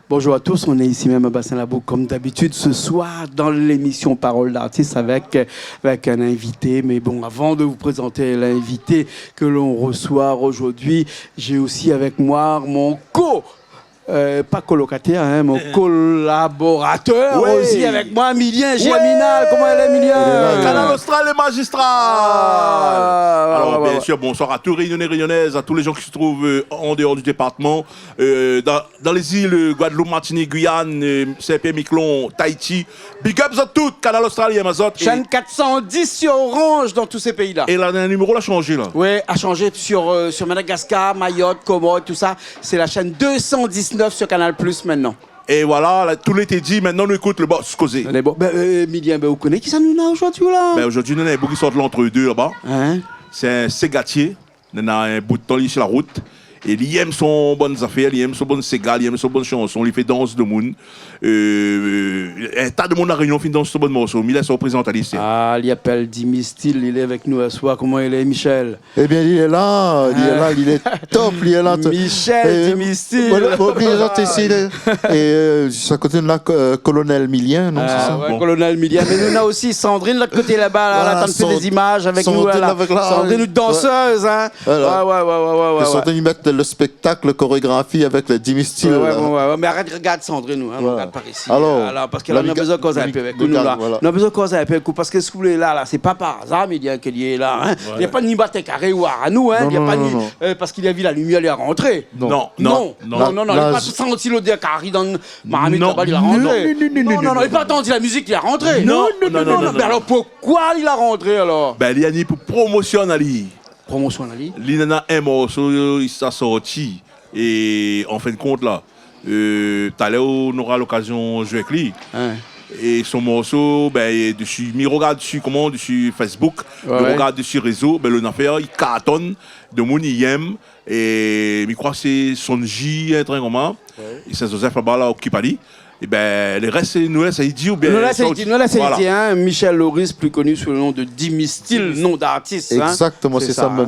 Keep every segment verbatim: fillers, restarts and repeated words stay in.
Bonjour à tous, on est ici même à Bassin Labou comme d'habitude ce soir dans l'émission Parole d'artiste avec, avec un invité. Mais bon, avant de vous présenter l'invité que l'on reçoit aujourd'hui, j'ai aussi avec moi mon co, euh, pas colocataire, hein, mon collaborateur aussi avec moi, Milien Germinal. Koman i lé, Milien ? Kanal Austral, lé mazistral. Ah, voilà, voilà. Alors, bien sûr, bonsoir à tous Réunionnais, Réunionnaises, à tous les gens qui se trouvent, euh, en dehors du département, euh, dans dans les îles, euh, Guadeloupe, Martinique, Guyane, euh, Saint-Pierre, Miquelon, Tahiti. Big up zot tout, Kanal Austral, i yèm azot. Chaîne quatre cent dix sur Orange dans tous ces pays-là. É la, le numéro la shanzé la. Ouais, la shanzé sur, euh, sur Madagascar, Mayotte, Comores, tout ça. C'est la chaîne deux cent dix-neuf sur Canal Plus maintenant. É voilà, la, tout lété di, mintnan nou ékout le boss kozé. Lé bon. Ben, euh, Milien, ben, ou koné kisa nou néna zordi la ? Ben, zordi nou néna in boug i sort L'Entre-Deux laba. Hein ? Sé in ségatié. Néna in bout tan li lé si la rout. É li yèm son bann zafèr, li yèm son bann séga, li yèm son bann shanson, li fé dans demoun. Euh, in ta demoun La Rénion fine dans son bann morso. Milien, sa i prézant ali, sé... Ah, li apèl Dimi Style, li lé avèk nou aswar. Koman i lé, Michel ? Eh bien, li lé la, li lé la, li lé top, li lé la. Michel Dimi Style. Voilà, oubli lé zot isi, lé, é, euh, sa koté la, euh, Colonel Milien, non, sé sa ? Ah ouais, bon. Colonel Milien. Mé nou néna osi Sandrine, lot koté laba, la, la, tann fé dé zimaz avèk nou, Sandrine la. Sandrine, nout dansèz, hein. Voilà. Ouais, ouais, ouais. Sandrine i mèt le spectacle, le chorégraphie avèk le Dimi Style, la. Ouais, ouais, ouais. Mé arèt regard Sandrine, nou, hein, nou regard par isi. Voilà. Alors, parske la, nou la bézoin koz in pé avèk ou, nou, la. Voilà. Nou la bézoin koz in pé avèk ou, parske si ou lé la, la, sé pa par azar, Milien, ke li lé la, hein. Ouais. Li la pa ni bat in karé ou anou, hein. Non, non, non. Li la pa ni, euh, parske li la vi la limièr, li la rantré. Non. Non, non, non, li la pa santi lodèr kari dann marmit laba, li la rantré. Non, non, non, non, li la pa antann la mizik, li la rantré. Non, non, non. Mé alor, poukosa li la rantré, alor ? Ben, li la ni pou promosion ali. Promosion ali. Li néna in morso, euh, i sa sorti. É an fin de kont la, euh, talèr ou nora lokazion zoué avèk li. Hein. É son morso, ben, é desi, mi regard desi, koman, desi Facebook, mi regard desi rézo, ben, le nafèr i kartonn, demoun i yèm, é mi kroi sé Sonji, in trin koman. Ouais. É Saint-Joseph laba la okip ali. É ben, le rès, sé nou lès ali di oubien... Nou lès ali di, nou lès ali di, hein, Michel Loris, plus connu sous le nom de Dimi Style, nom d'artiste, hein. Exactement, c'est ça, hein.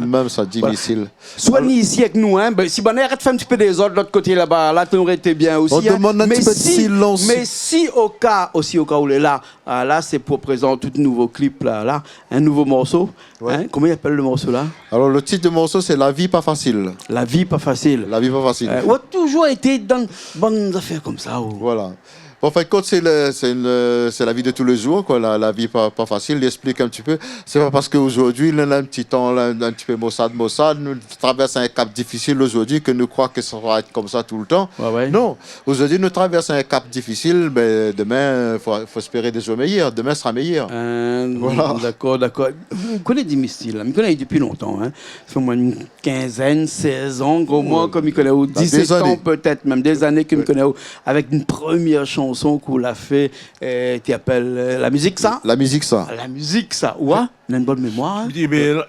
Dimi Style. Voilà. Swa ni isi avèk nou, hein. Ben, si banna i arèt fé in ti pé dézord lot koté laba, la, té noré été bien osi, hein. On demande un petit peu de silence. Mé si, mé si o ka, osi o ka ou lé la, ah, la, sé pou prézant out nouvo clip la, la, in nouvo morso, hein. Ouais. Koman i apèl le morso la ? Alors, le titre de morceau, c'est La vie pas facile. La vie pas facile. La vie pas facile. Euh, ou la touzour été dann bann zafèr konmsa, ou ? Voilà. Bon, an fin de kont, sé le, sé in, sé la vi de tou lé zour, koi, la, la vi pa, pa fasil. Li ésplik in ti pé. Sé pa parske zordi, nou néna in ti tan, la, in ti pé mosad, mosad, nou travèrs in kap difisil zordi ke nou kroi ke sa va èt konmsa toultan. Ouais, ouais. Non, zordi, nou travèrs in kap difisil, mé domin, fo, fo éspéré dé zour méyèr. Domin sra méyèr. Euh, voilà. Dakor, dakor. Ou koné Dimi Style, la. Mi koné ali dopi lontan, hein. Sa fé omoin in kinzèn, sèz an, gro moin, ke mi koné aou, disèt an pétèt, mèm dé zané ke mi koné aou, avèk in promièr shanson k'ou la fé, euh, té i apèl, euh, La mizik sa. La mizik sa. La mizik sa. Ou néna in bone mémoir, hein. Mi di, mé la,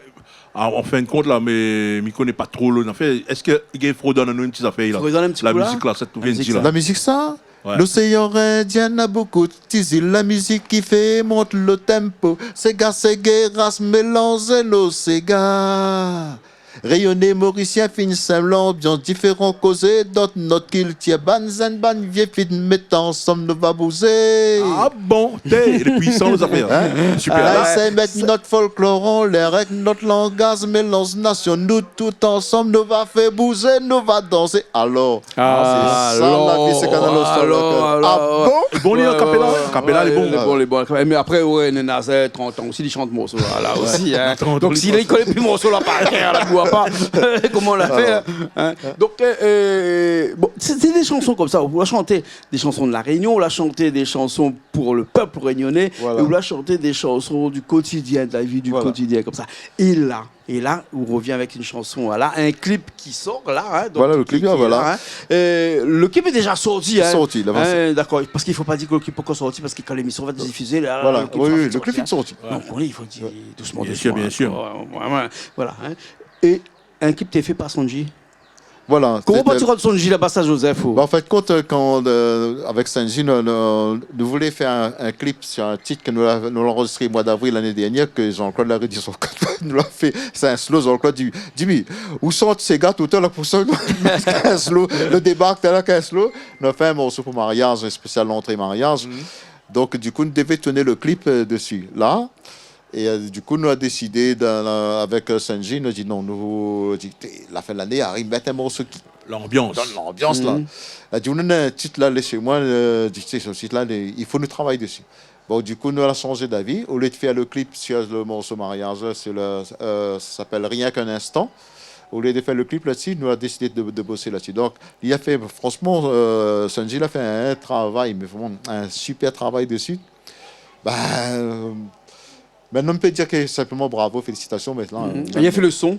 an, an fin de kont la, mé mi koné pa tro lo nafèr. Èske i gingn frodone anou in ti zafèr la ? Frodone in ti kou la. La mizik la, sa té vien di la. La mizik sa. Ouais. Loséan Indien na bonpé ti zil, la mizik ki fé mont lo tempo. Séga, séga, ras mélanzé, lo séga. Rényoné, morisien, fine sèm lanbians diféran, kozé dan nout kiltir. Bann zenn, bann vié, fine mèt ansanm, nou va bouzé. Ah bon ? Té, lé puisan, lo zafèr. Hein ? Super. La, la, i éséy mèt nout folklor anlèr avèk nout langaz, mélanz nasion. Nou tout ansanm, nou va fé bouzé, nou va dansé. Alor, Ah, sé sa, la vi, sé Kanal Austral. Ah bon ? Lé bon, li, a capella, a capella, lé bon. Lé bon, lé bon. Mé apré, ouais, néna trant an osi, li shant morso la, la osi, hein. Donk, si li koné pi morso la par kèr, la, ou voi pa koman la fé, hein. Donk, euh, euh, bon, sé, sé dé shanson konmsa, ou la shanté dé shanson de La Rénion, ou la shanté dé shanson pou le pèp rényoné, é ou la shanté dé shanson du kotidien, de la vi du kotidien, konmsa. É la, É la, ou rovien avèk in shanson, voilà, in klip ki sort la, hein, donk, voilà, le klip, voilà. Euh, le klip lé déza sorti, hein. Sorti, la, voilà. Hein, dakor, parske i fo pa dir ke le klip lé ankor sorti, parske kan lémision va èt difizé, la, le klip lé sorti. Oui, oui, le klip lé sorti. Donk, oui, i fo dir dousman, dousman, hein. Bien sûr, bien sûr. Voilà, hein. É in klip té fé par Sonji. Voilà, sété... Koman ou la parti rod Son'J laba, sa, Joseph, ou ? Ba, an fèt kont, kan, euh, avèk Son'J, nou, nou, nou voulé fé in, in klip sur in tit ke nou la, nou la anrozistré moi d'avril lané dèrnièr, ke Jean-Claude la rédi, Jean-Claude nou la fé, sé in slow, Jean-Claude di, di, mi, ou sort séga tout la pou sa, in slow, le débark, té la, in slow. Nou la fé in morso pou mariaz, in spésial lantré mariaz. Mhm. Donk, du kou, nou devé tourn le klip, euh, desi la. É, euh, du kou, nou la désidé, dan la, avèk, euh, Son'J, nou la di non, nou, di, té, la fin de lané, ariv mèt in morso ki... Lanbians. Donn lanbians, la. Mhm. La di, nou néna in tit la, lésé moin, euh, di, sé, se tit la, lé, i fo nou travay desi. Bon, du kou, nou la shanjé d'avi. Olié de fé le klip sur le morso mariaz, la, sé le, euh, sa i apèl Rien qu'un instant. Olié de fé le klip la-dsi, nou la désidé de, de bosé la-dsi. Donk, li la fé, fransman, euh, Son'J la fé in travay, mé vréman in super travay desi. Ben, euh, mintnan, nou pé dir ke sinpleman bravo, félisitasion, mé la, mhm, euh, li la fé le son.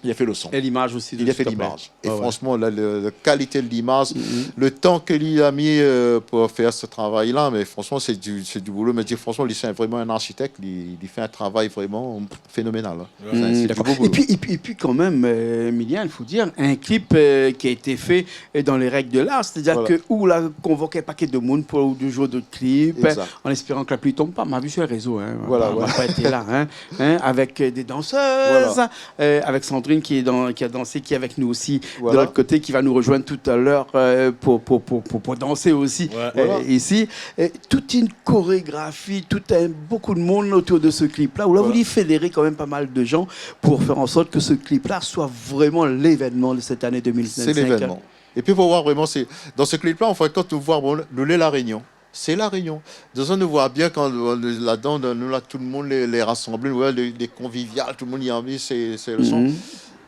Li la fé le son. É limaz osi, de... Li la fé tout a fé limaz. É, ouais, ouais, fransman, la, le, le kalité de limaz, mhm, le tan ke li la mi, euh, pou fé se travay-la, mé fransman, sé du, sé du boulo. Mé di, fransman, li sé vréman in arshitèk, li, li fé in travay vréman fénoménal, hein. Ouais. Sé, sé du gro boulo. Mhm, dakor. É pi, é pi, é pi kan mèm, euh, Emilien, i fo dir, in klip, euh, ki la été fé, euh, dan lé règ de l'ar, sétadir ke ou la konvok in pakèt de moun pou dé zour de klip, exact, an éspéran ke la pli i tonm pa. Ma vi su lé rézo, hein, ma pa, ma pa été la, hein, hein, avèk, euh, dé dansèz, euh, avèk Sandrine ki lé dan, ki la dansé, ki lé avèk nou osi de l'ot koté, ki va nou rozoinn talèr, euh, pou, pou, pou, pou, pou dansé osi, euh, isi. Voilà. É tout in korégrafi, tout in, bonpé de moun otour de se klip-la, ou la voulu fédéré kan mèm pa mal de jan pou fé an sort ke se klip-la soi vréman lévènman de sèt ané deux mille vingt-cinq. Sé lévènman. É pi, fo voir vréman, sé, dan se klip-la, an fèt, kan ou voi, bon, nou lé La Rényon. Sé La Rényon. Déza, nou voi bien kan, euh, ladan, nou la, tout le moun lé, lé rasanblé, nou voi lé, lé konvivial, tout le moun i anvi, sé, sé le son. Mhm.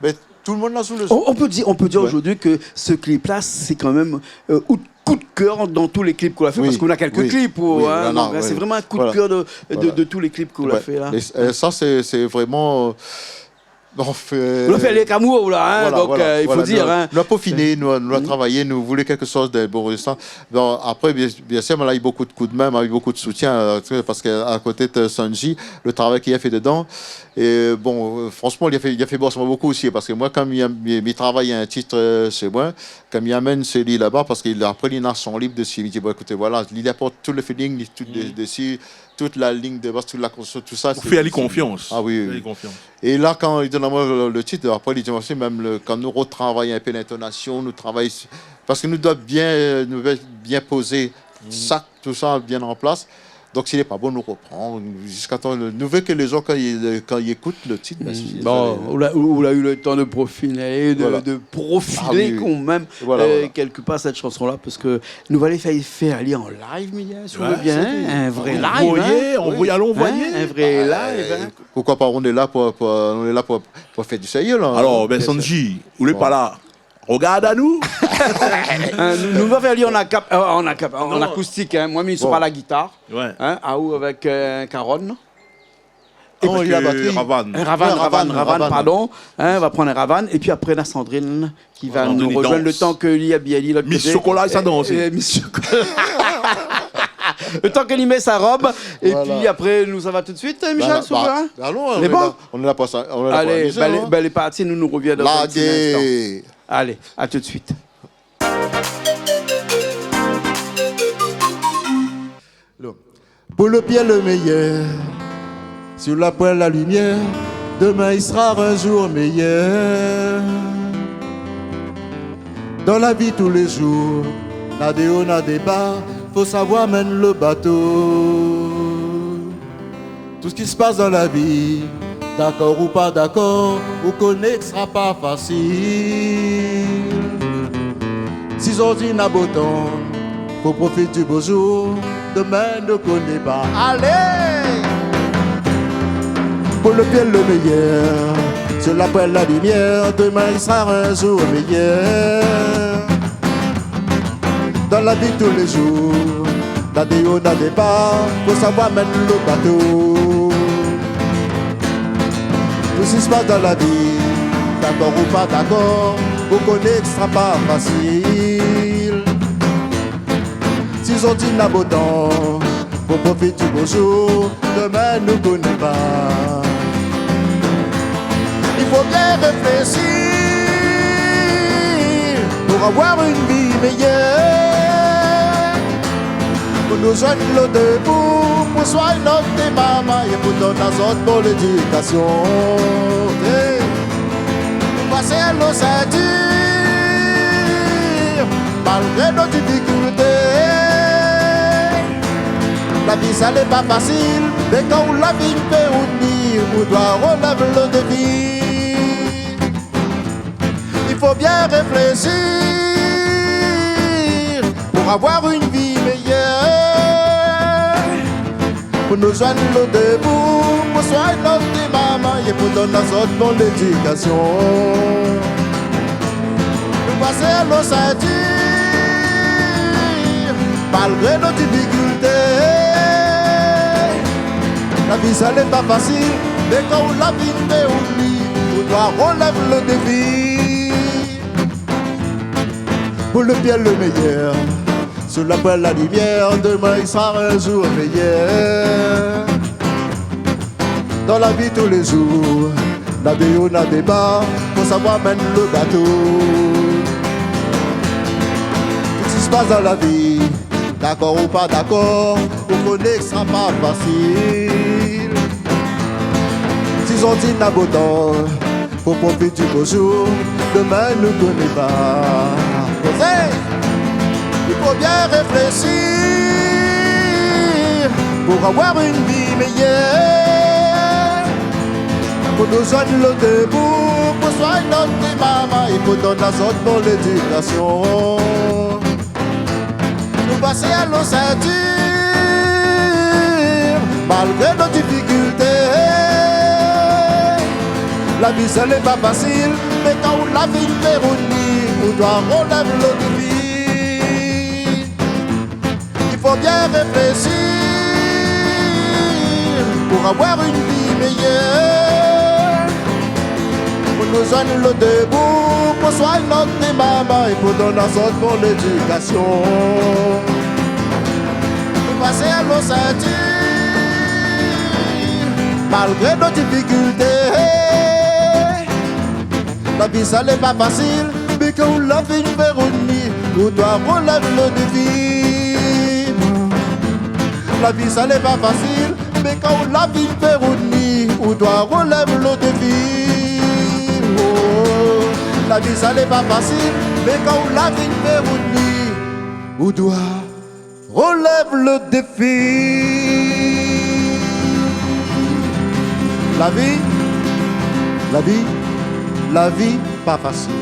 Mé tout le moun la zoué le son. On, on peut dire, on peut dire, ouais, aujourd'hui que ce clip-là, c'est quand même, euh, out kou de kèr dan tout lé klip k'ou la fé, oui, parske ou na kèlk klip, oui, hein, voilà, donk la, sé vréman in kou de kèr de, de, de tout lé klip k'ou la fé la. Ouais. É, euh, sa, sé, sé vréman, euh, Ou la fé lé kamour, ou la, hein, donk, euh, i fo dir, hein. Nou la pofiné, nou, nou la travay, nou voulé kèlkshoz de bon, sa. Bon, apré, bien, biensir, ma la u bonpé de koudmin, ma la u bonpé de soutien, euh, parske a koté de Son'J, le travay li la fé dedan, é bon, euh, fransman, li la fé, li la fé bos amoin bonpé osi, parske moin, kom mi, mi, mi travay in tit, euh, shé moin, kom mi amenn shé li laba, parske li, apré, li na son lib desi, li di, bon, ékout, voilà, li aport tout le feeling, li, tout de-, desi, tout la lign de bas, tout la konstriksion, tout sa, ou fé ali konfians. Ah oui, oui. Fé ali konfians. É la, kan li donn amoin le, le tit, apré, li di amoin osi, mèm le, kan nou rotravay in pé lintonasion, nou travay si, parske nou doi bien, euh, nou doi bien pozé sak, tout sa bien an plas. Donk, si lé pa bon, nou ropran, ziska tan, nou vé ke lé zan, kan i, kan i ékout le tit, ben, si, bon, sa, ou la, ou, ou la u le tan de profiné, de, de profilé kan mèm, euh, kèlk par, sèt shanson-la, parske nou va alé fé, fé ali an live, Emilien, si ou vé bien, hein, in vré live, hein. Anvoyé, anvoyé, alon anvoyé. Hein, in vré live, hein. Poukoi pa, nou lé la pou, pou, nou lé la pou, pou fé du sérié, la, hein. Alor, ben, Son'J, ou lé pa la. Rogard anou. Hein, nou, nou va fé ali an akap-, euh, an akap-, an akoustik, hein. Moin, mi sra la gitar. Ouais. Hein, aou avèk, euh, Karon. É avèk, euh, la batri. Ravan. Euh, Ravan, Ravan, Ravan, pardon. Hein, va pran Ravan. É pi apré, na Sandrine ki va nou rozoinn le tan ke li abiyé ali lot koté. Miss Chocolat, sa i dans. Euh, Miss Chocolat. Le tan ke li mèt sa rob. É pi apré, nou sava tout de suite, hein, Michel, si ou vé, hein. Alon, hein, nou lé la pou sa, nou lé la pou amizé, hein. Alé, ben, lé parti, nou, nou rovien dan in ti linstan. Largué. Alé, à tout de suite. Pou le pir, le méyèr, si ou la poin la limièr, demin i sra in zour méyèr. Dan la vi tou lé zour, na dé o, na dé ba, fo savoir mèn le bato. Tout sak i spas dan la vi, dakor ou pa dakor, ou koné ke sra pa fasil. Si zordi na bo tan, fo profit du bo zour, demin nou koné pa. Alé ! Pou le pir, le méyèr, si ou la poin la limièr, demin i sra in zour méyèr. Dan la vi tou lé zour, na dé o, na dé ba, fo savoir mèn le bato. Tout sak i spas dan la vi, dakor ou pa dakor, ou koné ke sra pa fasil. Si zordi na bo tan, fo profit du bo zour, demin nou koné pa. I fo bien réfléshi. Pou avoir in vi méyèr, pou nou zwenn lo dé bout, pou swagn nout té marmay é pou donn azot bon lédikasion. Hey! Pou pas lo sintir, malgré nout difikilté. La vi sa lé pa fasil, mé kan ou la vi fé ou ni, ou doi relèv lo défi. I fo bien réfléshir pou avoir in vi méyèr. Pou nou zwenn lo dé bout, pou swagn nout té marmay é pou donn azot bon lédikasion. Nou pas lo sintir, malgré nout difikilté. La vi sa lé pa fasil, mé kan ou la vi fé ou ni, ou doi relèv lo défi. Pou lo pir, lo méyèr, si ou la pa la limièr, domin i sra in zour méyèr. Dan la vi tou lé zour, na dé o, na dé ba, fo savoir mèn lo bato. Tout sak i spas dan la vi, dakor ou pa dakor, ou koné ke sa pa fasil. Si zot i di na bo tan, fo profit di bo zour, domin nou koné pa. Hey! I fo bien réfléshir pou avoir in vi méyèr. Pou nou zwenn lo dé bout, pou swagn nout té marmay é pou donn azot bon lédikasion. Nou pas lo sintir, malgré nout difikilté. La vi sa lé pa fasil, mé kan ou la vi fé ou ni, ou doi relèv lo défi. I fo bien réfléshir pou avoir in vi méyèr. Pou nou zwenn lo dé bout, pou swagn nout té marmay é pou donn azot bon lédikasion. Pou pas lo sintir, malgré nout difikilté. La vi sa lé pa fasil, mé kan ou la vi fé ou ni, ou doi relèv lo défi. La vi sa lé pa fasil, mé kan ou la vi fé ou ni, ou doi relèv lo défi. Oh. La vi sa lé pa fasil, mé kan ou la vi fé ou ni, ou doi relèv lo défi. La vi, la vi, la vi pa fasil.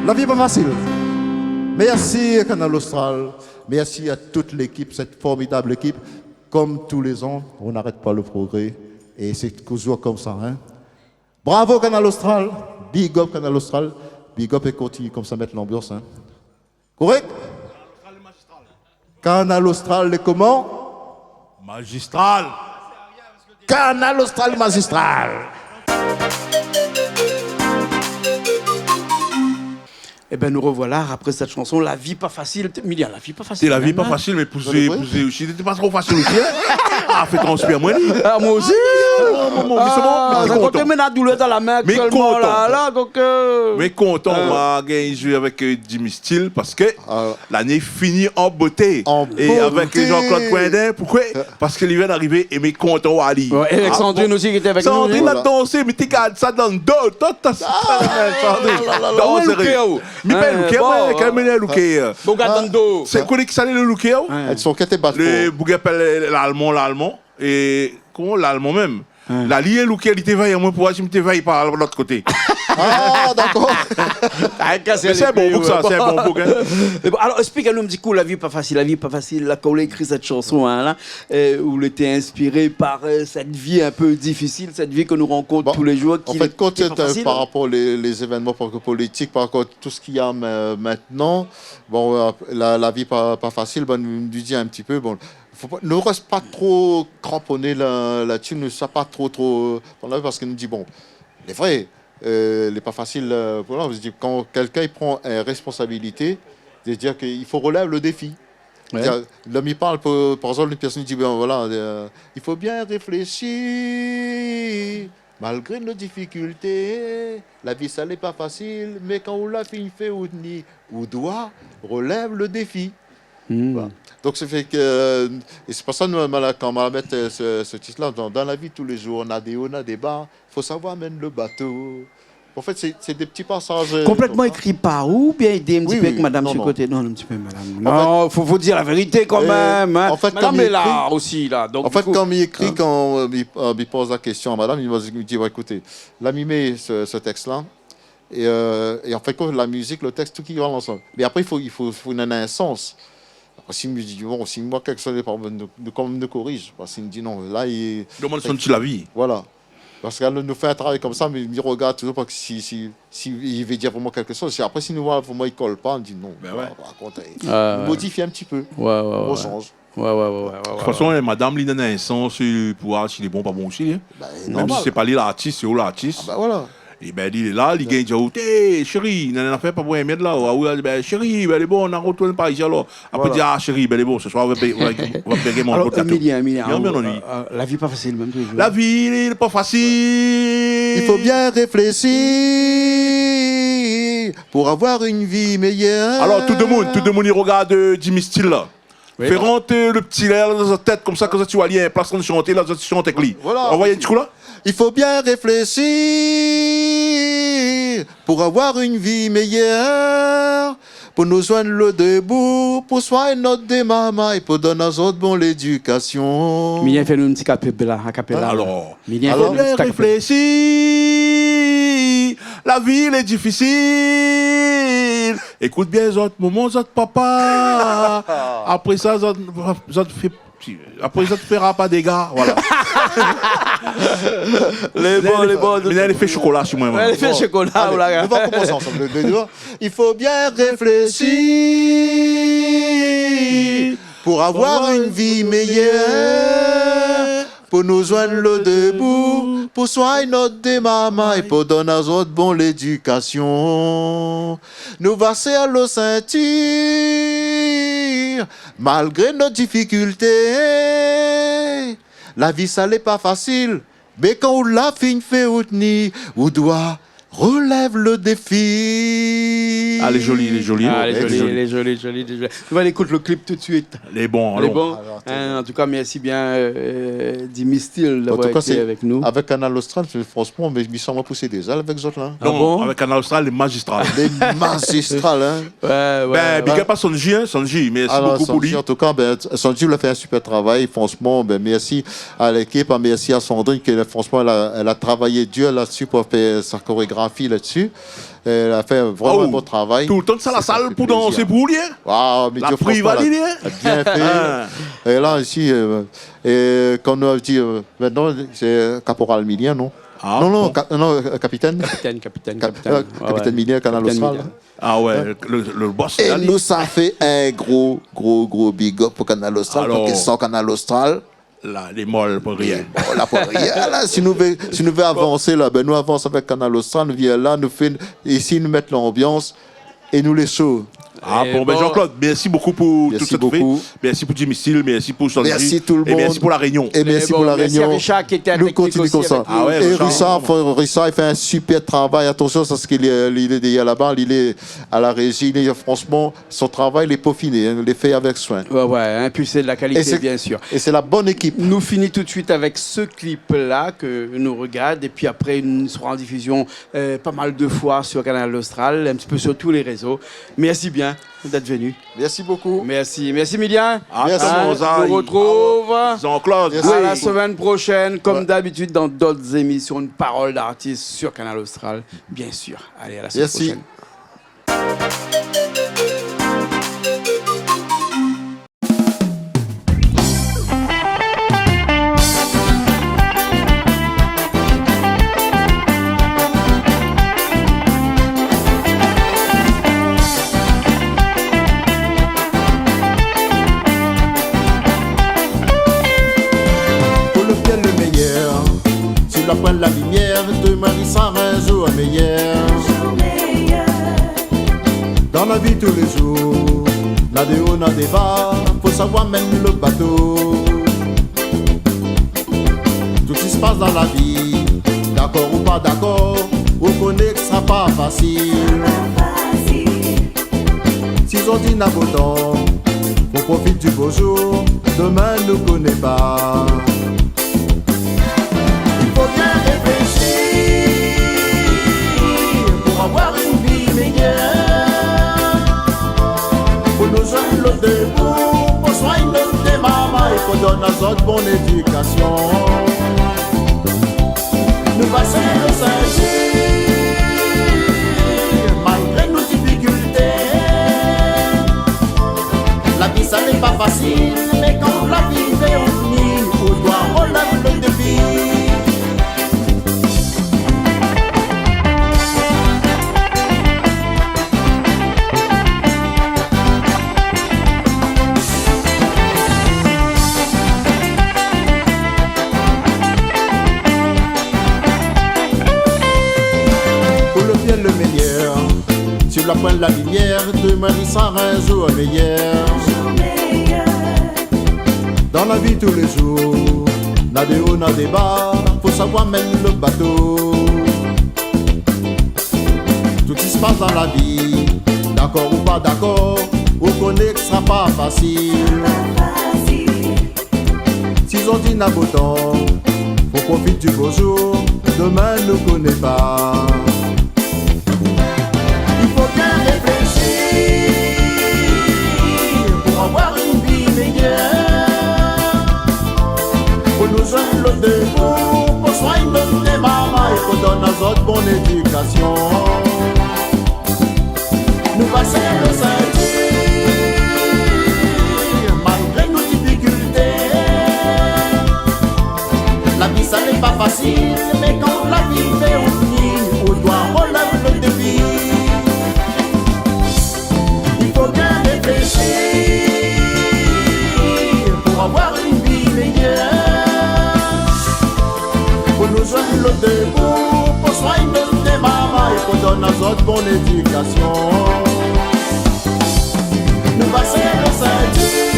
La vi pa fasil. Mèrsi Kanal Austral. Mèrsi a tout lékip, sèt formidab ékip. Kom tou lé zan, on n'arrête pas le progrès. É sé touzour komsa, in. Bravo Kanal Austral. Big up Kanal Austral. Big up é kontinié komsa mèt lanbians, in. Korèk ? Kanal Austral lé koman ? Mazistral. Kanal Austral mazistral. Ében, nou revoilà apré sèt shanson, La vi pa fasil. Té, Milia, la vi pa fasil, in. Té, la vi pa fasil, mé pou zot, pou zot osi, té pa tro fasil osi, in. Ah, fé transpir amoin, li. Ah, moin osi. Ah, non, non, non, mé sé bon, ah, mé kontan. Mé kontan, ma gingn zoué avèk, euh, Jimmy Steele parske lané fini an boté. An boté. É avèk Jean-Claude Coindin, poukoué ? Parske li vien d'arivé é mé kontan oir ali. Wé, é avèk Sandrine osi ki lété avèk nou. Sandrine la dansé, mé té gard sa dan lo do. Sandrine. Oué, looké, oh. Mi pa looké, bon, moin, kan mi lé looké. Bon, gard dan lo do. Sé koné ki sa lé lo looké, oh ? Èl son kèt é bat. Lo boug i apèl Lalman, Lalman. É koman Lalman mèm ? Hin. La li lé looké, li té vèy amoin pou oir si mi té vèy par lot koté. Ah, dakor. Mé sé bon boug sa, sé bon boug, hin. Mé bon, alor, èksplik anou in ti kou, La vi pa fasil, La vi pa fasil, la, kan ou la ékri sèt shanson, hin, la, euh, ou lété inspiré par, euh, sèt vi in pé difisil, sèt vi ke nou rankont tou lé zour, ki lé pa fasil. Bon, an fèt, kan, euh, par rapor lé, lé zévènman politik, par rapor tout sak i lé, euh, mintnan, bon, euh, la, La vi pa, pa fasil, bon, nou, nou di in ti pé, bon, fo pa, nou rès pa tro kranponé la, la-dsi, nou sava pa tro, tro, euh, parske nou di, bon, lé vré, euh, lé pa fasil, euh, voilà, nou di, kan kèlkin i pran, euh, responsabilité, sé-à-dir ke i fo relèv lo défi. Wé. Sé-à-dir, la mi parl pou, par égzanp, in pèrsone i di, bon, voilà, euh, i fo bien réfléshi, Malgré nos difficultés, la vie, ça n'est pas facile, mais quand ou la fine fé out ni, ou doi relève le défi. Hmm. Voilà. Donc, ça fait que, et c'est pour ça, nou, ma la, kan ma la mèt, euh, ce, ce titre-là, dans, dans la vie de tous les jours, on a des hauts, on a des bas, faut savoir mène le bateau. En fait, c'est, c'est des petits passages, euh, konplètman konmsa. Ékri par ou, oubien i di in ti pé avèk madam su koté ? Oui, oui, non, non. Non, in ti pé madam. Non, fo, fo dir la vérité kan mèm, hein. Madam lé la osi, la. Donk, an fèt, kan mi ékri, kan, euh, mi, euh, mi poz la késtion a madam, mi di, mi di, « Ouais, ékout, la mi mèt ce, ce texte-là. » Et, euh, et an fèt, la mizik, le texte, tout ki va ansanm. Mé apré, i fo, i fo, fo néna in sans. Apré, si mi di, bon, si mi voi kékshoz lé pa bon, nou, nou, kan mèm nou koriz. Parske si mi di non, la, i... Domann son ti lavi. Voilà. Parske la, nou, nou fé in travay konmsa, mé mi rogard toujour parske si, si, si i vé dir pou moin kékshoz. Si apré, si nou voi pou moin i kol pa, nou di non, nou va, nou va kontré. Bin ouais. Ah ouais. Nou modifie in ti pé. Ouais, ouais, ouais. Nou shanj. Ouais, ouais, ouais, ouais, ouais. De tout fason, madam, li néna in sans, euh, pou oir si lé bon, pa bon osi, hein. Bin, normal. Mèm si sé pa li lartis, sé ou lartis. Ah, bin voilà. Ébin, li lé la, li gingn di aou, « Té, shéri, néna in afèr pa bon, mèrd la. » Ou la di, « Bin, shéri, bin, lé bon, nou artourn pa isi alor. » Apré, voilà. Di, « Ah, shéri, bin, lé bon, se soir, ou va pé-, ou va, ou va péyé mon otel. » Alor, Emilien, Emilien, non, mé non, euh, euh, la vi pa fasil, mèm toujour. La vi lé pa fasil. I fo bien réfléshi pou avoir in vi méyèr. Alor, tout demoun, tout demoun i rogard, euh, Jimmy Steele la. Oui. Fé rant, euh, le ti lèr dan zot tèt, konmsa, kan zot i oi ali, in plas pou shanté, la, zot i shant avèk li. Voilà. Anvoy in ti kou la. I fo bien réfléshi pou avoir in vi méyèr, pou nou zoinn lo débou, pou soign nout dé marmay, pou donn azot bon lédikasion. Mé vien fé nou in ti kapéla, a capella. Alor, Mé bien, alor, fo nou bien réfléshi. La vi lé difisil. Ékout bien zot momon, zot papa. Apré sa, zot, zot fé, apré zot fera pa déga. Voilà. Lé bon, lé bon. Mé la, li fé shokola su moin, ouais, li fé shokola, alé, nou va komans ansanm, lé dé. I fo bien réfléshi pou avoir in vi méyèr. Pou nou zoinn lo débou, pou soign nout dé marmay, pou donn azot bon lédikasion. Nou va sèr lo sintir, malgré nout difikilté. La vi, sa lé pa fasil, mé kan ou la fine fé out ni, ou doi relèv lo défi. Ah, lé zoli, lé zoli. Ah, lé zoli, lé zoli, lé zoli. Nou va alé ékout lo klip tout de suite. Lé bon, alon. Lé bon. Alor, hein, an tou ka, mèrsi bien, euh, Jimmy Steele, d'avoir été avec nous. An tou ka, sé avèk Kanal Austral, sé, fransman, mé mi sanm amoin pousé dé zèl avèk zot la. Ah bon ? Non, avèk Kanal Austral, lé mazistral. Lé mazistral, hein. Ouais, ouais, ouais. Bin, big up à Sanji, hein, Sanji, mèrsi bokou pou li. Alor, Sanji, an tou ka, bin, Sanji, ou la fé in super travay, fransman, bin, mèrsi à l'équipe, hein, merci à Sandrine, qui, franchement, elle a, elle a travaillé dur là-dessus pour faire sa chorégraphie là-dessus. Elle a fait vraiment un bon travail. Ah, toultan sa la sal pou dansé pou li, hein. Ah, mé Dieu, franchement, elle a bien fait. La priv ali, hein. Et là, ici, euh, et comme on dit, euh, maintenant, c'est Caporal Milien, non ? Ah, non, non, bon. Cap-, non, euh, capitaine. Capitaine, capitaine, capitaine. Cap-, euh, capitaine Milien, Kanal Austral. Capitaine Milien. Ah ouais, le, le boss. Et nou sa fé in gro, gro, gro big up pou Kanal Austral, parske san Kanal Austral, la, lé mor pou rien. Lé mor pou rien. La, si nou vé, si nou vé avansé la, bin, nou avans avèk Kanal Austral, nou vien la, nou fé, isi nou mèt lanbians é nou lé sho. Ah bon, bin, Jean-Claude, mèrsi bokou pou tout sak ou fé. Mèrsi bokou. Mèrsi pou Jimmy Steele, mèrsi pou Sanji. Mèrsi tout le monde. É mèrsi pou La Rénion. É mèrsi pou La Rénion. Nou kontinié konmsa. Ah ouais, Richard, i fé in super travay. Atansion, sé sak li, li lé dèrièr laba, li lé à la régie, li, fransman, son travay lé pofiné, hein, lé fé avèk soin. Ouais, ouais, hein, pi sé de la kalité, bien sûr. É sé la bone ékip. Nou fini tout de suite avèk se klip-la ke nou rogard, é pi apré, li sera an difizion, euh, pa mal de foi sur Kanal Austral, in ti pé sur tout lé rézo. Mèrsi bien d'èt venu. Mèrsi bokou. Mèrsi, mèrsi Milien. Mèrsi. Nou artrouv Jean-Claude. Mèrsi. À la semaine prochaine, comme d'habitude, dans d'autres émissions, une parole d'artiste sur Kanal Austral, bien sûr. Allez, à la semaine prochaine. Mèrsi. Pou lo fièl lo méyèr, si la poin la limièr, demin i sar in zour méyèr. Dan la vi tou lé zour, na dé o, na dé ba, fo savoir mèn lo bato. Tout sak i spas dan la vi, Dakor ou pa dakor, ou koné ke sra pa fasil. Si zordi na bo tan, ou profit di bo zour, domin nou koné pa. I fo bien réfléshi pou avoir in vi méyèr. Fo nou zwenn lot dé bou pou swagn nout dé marmay, fo donn azot bon édikasion. Nou pasé lo sinzir, malgré nout difikilté. La vi sa lé pa fasil, mé kan la vi vé ou vni, ou doi relèv lo défi. Pou lo bien lo méyèr, si la poin la limièr, domin i sra in zour méyèr. Dan la vi tou lé zour, na dé o, na dé ba, fo savoir mèn lo bato. Tout i spas dan la vi, dakor ou pa dakor, ou koné ke sra pa fasil. Si zordi na bo tan, ou profit di bo zour, domin nou koné pa. I fo bien réfléshi pou avoir in vi méyèr. Fo nou zwenn lot dé bou pou swagn nout dé marmay, fo donn azot bon édikasion. Nou pasé lo sinzir, malgré nout difikilté. La vi sa lé pa fasil, mé kan la vi vé ou vni, ou doi relèv lo défi. I fo bien réfléshi pou avoir in vi méyèr. Fo nou zwenn lot dé bou pou swagn nout dé marmay, fo donn azot bon édikasion. Nou pasé lo sinzir,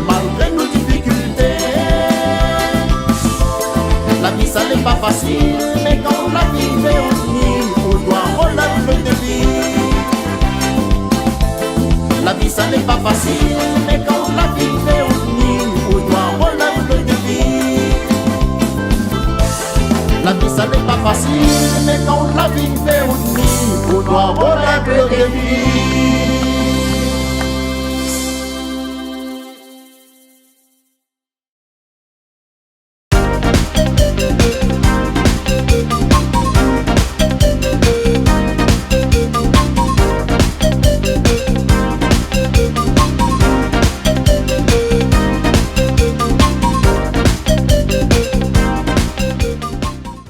malgré nout difikilté. La vi sa lé pa fasil, mé kan la vi vé ou vni, ou doi relèv lo défi. La vi sa lé pa fasil, mé kan la vi vé ou vni, ou doi relèv lo défi. La vi sa lé pa fasil, mé kan la vi vé ou vni, ou doi relèv lo défi.